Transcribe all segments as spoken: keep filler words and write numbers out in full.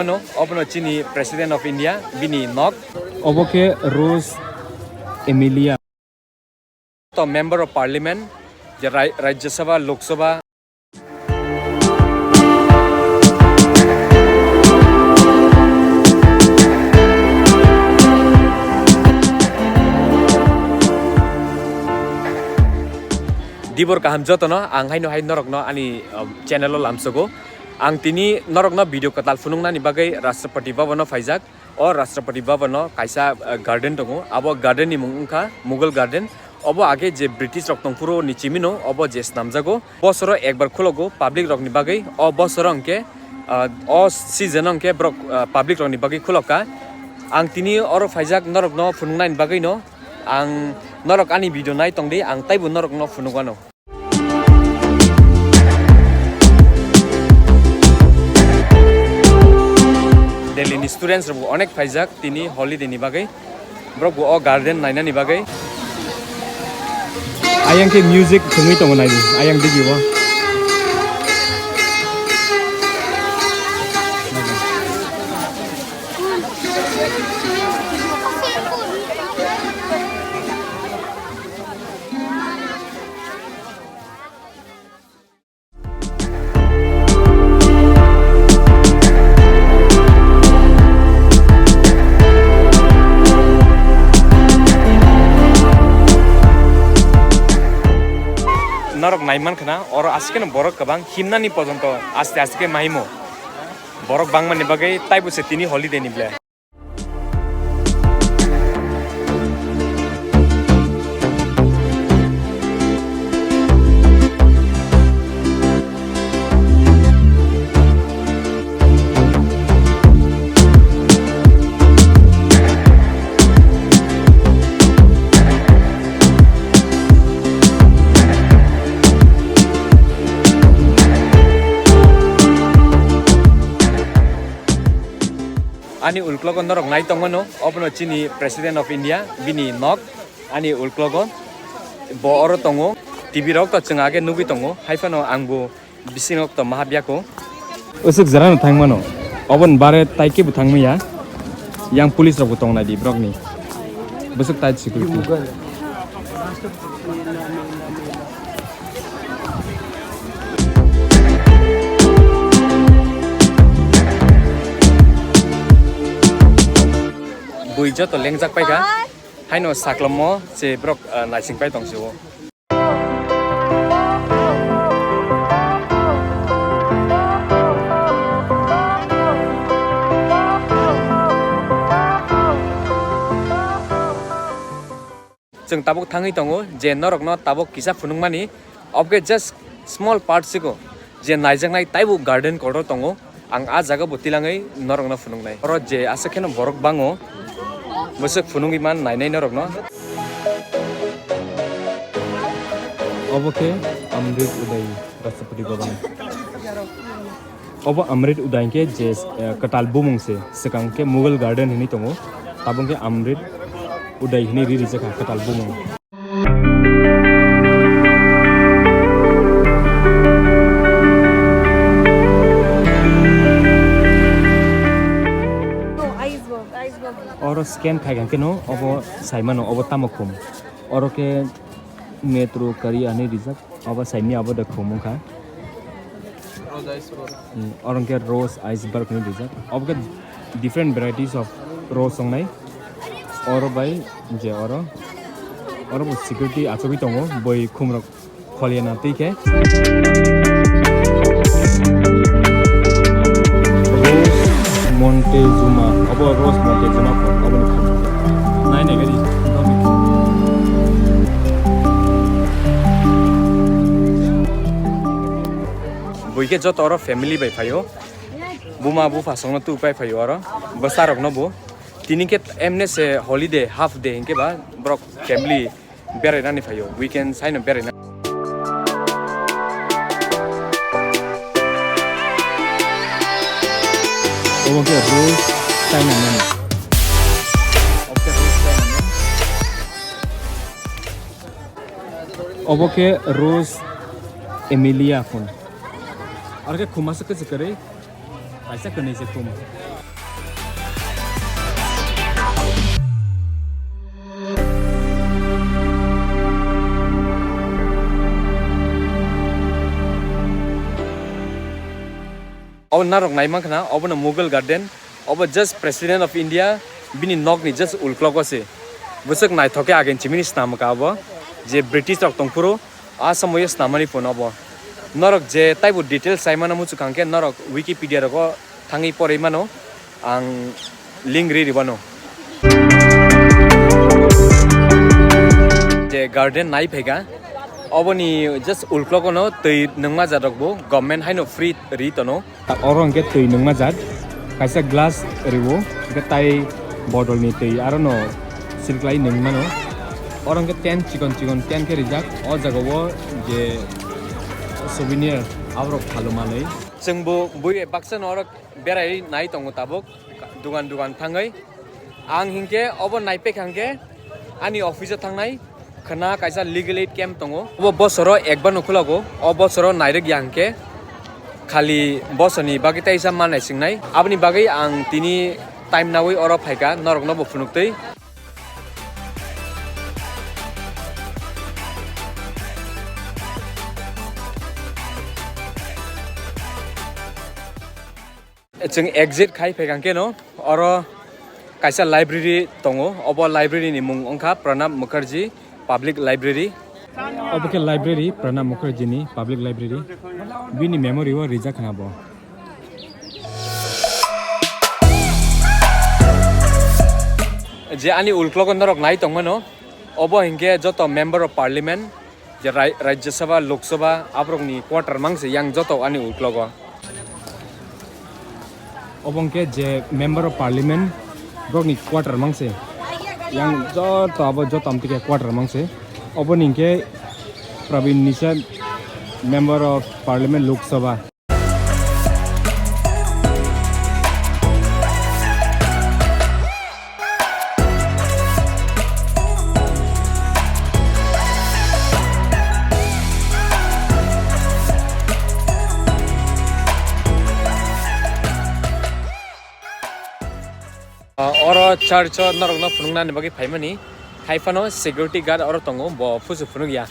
Ano, obono chini President of India, bini nok. Obo khe Rose Emilia. To Member of Parliament, je Rai-, Rajya Sabha, Lok Sabha. Dibor kaham jotono, ang haino hai norokno ani, um, channel o lamsogo. Ang tini norokno video kwtal phunuknani bagwi Rashtrapati Bhavan o phaijak. O Rashtrapati Bhavan o kaisa, uh, garden tongo. Abo garden ni mung wngkha Mughal Garden. Obo age je British rok tongphuru ni chimino obo je snamjago. Bosoro ekbar khulogo public rokni bagwi. O bosoro hwnkhe, ah, o season o hwnkhe borok, ah, public rokni bagwi khulokha. Ang tini oro phaijak norokno phunuknaini bagwino. Ang norok ani video nai tongdi, ang taibo norokno phunukgwano. Delhi ni students rok bo onek phaijak tini holiday ni bagwi. Borok bo o garden nainani bagwi. Ayang khe music thwngwi tongo naidi, ayang digi o. Norok naiman khna, oro aswk kheno borok kwbang himnani pojonto aste aste khe maimo. Borok bangmani bagwi taibo se tini holiday ni ble. Ani ulklogo norok nai tongmano, obono chini President of India, bini nok, ani ulklogo, bo oro tongo, T V rok to chwng age nugwi tongo, hai phano ang bo bisingo to maha biyako. Usuk jora no thangmano, obon bare tai kebo thangmaya, yang police rok bo tong nai di borok ni, bwswk tight security. Bui joto lengjak paikha, haino saklomo se borok, ah, naising pai tong se o. Chwng tabuk thangwi tongo je norokno tabuk kisa phunukmani, obo khe just small part siko je naijaknai taibo garden kotor tongo. Ang ah jaga bo tilangwi norokno phunuknai. Oro je aswk kheno borok bango, bwswk phunugwi man nainai norokno. Obo khe Amrit Uday Rashtrapati Bhavan. Obo Amrit Uday hwnkhe je, eh, kwtal bumung se, swkang khe Mughal Garden hinwi tongo, tabuk khe Amrit Uday hinwi ri rijak kha kwtal bumung. Oro scan khai kha khe no obo sai mano, obo tamo khum. Oro khe metro kari ani rijak. Obo saimya obo de khum wngkha. Rose iceberg. Hmm, oro hwnkhe rose iceberg hinwi rijak. Obo khe different varieties of rose wngnai. Oro bai je oro, oro bo security achugwi tongo, boi khum rok kholia na twi khe. Rose Montezuma, obo Rose Montezuma kho, obo ni khum. Nai nai gari. Bui khe joto oro family bai phaio. Buma bupha songno tu pai phaio oro. Bwsa rokno bo. Tini khe emne se holiday, half day hinkhe ba borok family berainani phaio. Weekend saino beraina. Obo khe Rose Chinaman. Obo khe Rose Chinaman. Obo khe Rose Emilia phone. Aro khe khum aswk kwchwk kwrwi, kaisa kwnwi se khum. Obo narok nai mankha na, obono Mughal Garden, obo just President of India, bini nokni just ulklogo se. Bwswk naithok khe agen chimini snam kha obo, je British rok tongphuru, a somoyo snamani phone obo. Norok je taibo details sai mano muchuk kha hwnkhe norok Wikipedia rogo thangwi porwi mano, ang link ri ribano. Je garden nai phaikha, oboni just ulklogono twi nungma jat rokbo government haino free ri tono. Oro hwnkhe twi nungma jat, kaisa glass rio, hwnkhe tai bodolni twi arono silklai nung mano. Oro hwnkhe tent chikon chikon tent khe rijak, o jagao je souvenir aborok phalwi manwi. Chwngbo bui bai baksa no oro berai nai tongo tabuk, dugan dugan thangwi. Ang hinkhe obo naiphai kha hwnkhe ani office o thangnai khwna kaisa legal aid camp tongo. Obo bosoro ekbar no khulago, o bosoro nairwk ya hwnkhe khali bosoni bagwi teisa ma naisingnai. Aboni bagwi ang tini time nawi oro phaikha, norokno bo phunuktwi. Chwng exit khai phaikha khe no oro kaisa library tongo. Obo library ni mung wngkha Pranab Mukherjee Public Library. Obo khe library, Pranab Mukherjee ni public library. Bini memory o rijak khna bo. Je ani ulklogo norok nai tongmano, obo hinkhe joto member of parliament, je rai-, Rajya Sabha, Lok Sabha, aborokni quarter mangse yang joto ani uklogo. Obo hwnkhe je Member of Parliament borokni quarter mangse. Yang joto abo joto amtike quarter mangse. Oboni hwnkhe Pravin Nishan, Member of Parliament, Lok Sabha. Ah, oro church o norokno phunuknani bagwi phaimani. Haiphano security guard oro tongo, bo phusu phunukya.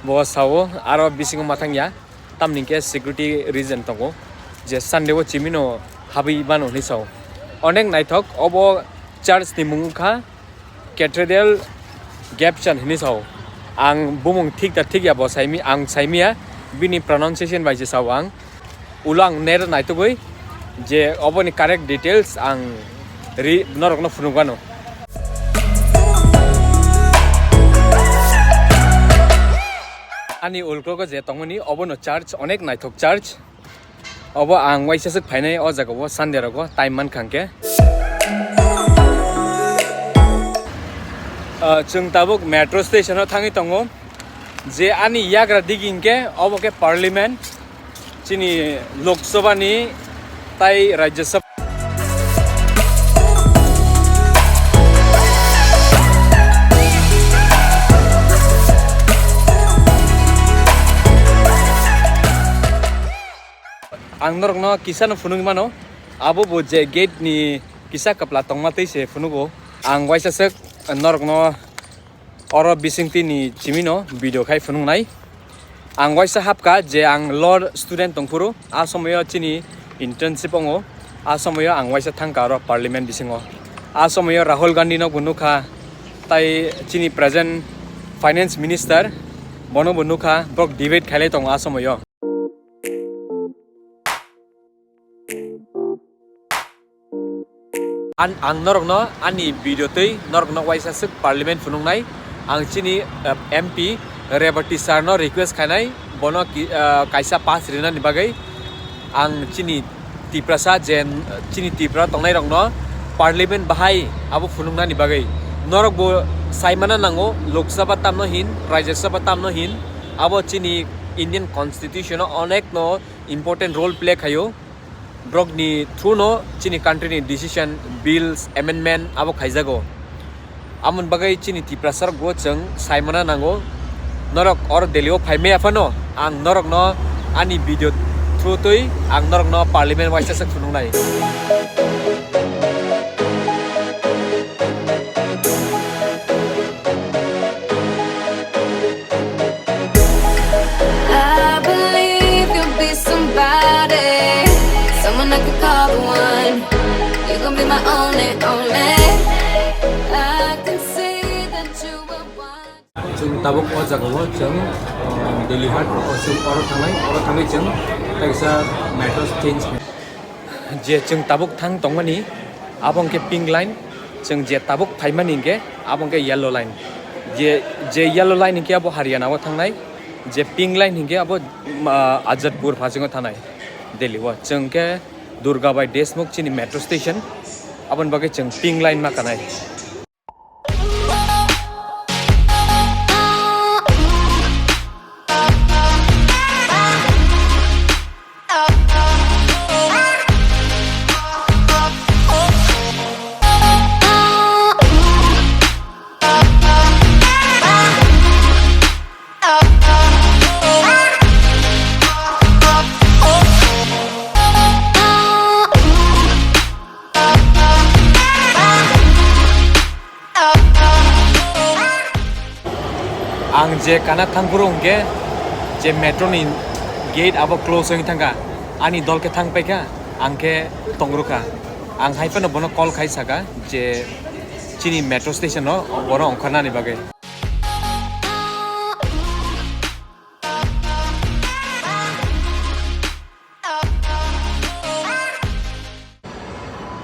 Bo sao, aro bisingo mathang ya, tamni hwnkhe security reason tongo, je Sunday o chimino habwi mano hinwi sao. Onek naithok, obo church ni mung wngkha Cathedral Gapchan hinwi sao. Ang bumung thik da thik ya bo saimi-, ang saimiya, bini pronunciation bai se sao ang. Ulo ang net naitugwi je oboni correct details ang ri norokno phunukgano. Ani ulkrogo je tongmani obono church, onek naithok church. Obo ang waisa swk phainai o jaga o Sunday rogo time mankha hwnkhe. Ah, chwng tabuk metro station o thangwi tongo. Je ani yagra digi hwnkhe obo khe parliament, chini Lok Sabha ni tai Rajya Sabha. Ang norokno kisa no phunugwi mano, abo bo je gate ni kisa kwpla tongma twi se phunugo. Ang waisa swk norokno oro bisingtwi ni chimino video khai phunuknai. Ang waisa hapkha je ang law student tongphuru, a somoyo chini internship ongo, a somoyo ang waisa thangkha oro parliament bisingo. A somoyo Rahul Gandhi no bo nukha, tai chini present finance minister bono bo nukha, borok debate khailai tongo a somoyo. An-, ang norokno ani video twi norokno waisa swk parliament phunuknai. Ang chini, eh, M P Rebati sir no request khainai, bono ki-, eh, kaisa pass rinani bagwi. Ang chini Tiprasa je, chini Tripura tongnai rokno parliament bahai abo phunuknani bagwi. Norok bo saimana nango, Lok Sabha tamno hin, Rajya Sabha tamno hin, abo chini Indian Constitution o onek no important role play khaio. Borokni through no chini country ni decision, bills, amendment abo khaijago. Amoni bagwi chini Tiprasa rok bo chwng saimana nango. Norok oro Delhi o phai maya phano ang norokno ani video through twi ang norokno parliament waisa swk phunuknai. I believe you'll be somebody, someone Tabuk o jagao chwng, uh, Delhi hat o chwng oro thangnai, oro thangwi chwng kaisa metro change. Je chwng tabuk thang tongmani, abo hwnkhe pink line, chwng je tabuk phaimani hwnkhe abo hwnkhe yellow line. Je, je yellow line hwnkhe abo Haryana o thangnai, je pink line hwnkhe abo, uh, Azadpur phasingo thangnai Delhi o. Chwng khe Durga Bai Deshmukh chini metro station, aboni bagwi chwng pink line ma kanai. Ang je kana thangphuru hwnkhe je metro ni gate abo close wngwi thangkha, ani dol khe thang paikha, ang khe tongrwkha. Ang hai phano bono call khai saka je chini metro station o bono ongkharnani bagwi.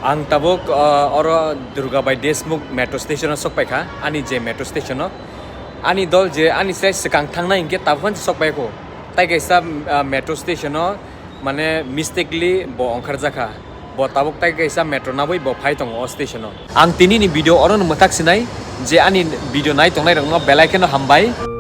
Ang tabuk, uh, oro Durga Bai Deshmukh metro station o sok paikha, ani je metro station o. Ani dol je ani se swkang thangnai hwnkhe tabuk phano sok paikho. Tai kaisa, uh, metro station o mane mistakenly bo ongkhar jakha. Bo tabuk tai kaisa metro nabwi bo phai tongo o station o. Ang tini ni video oro no mwthak sinai je ani video nai tongnai rokno belai kheno hambai.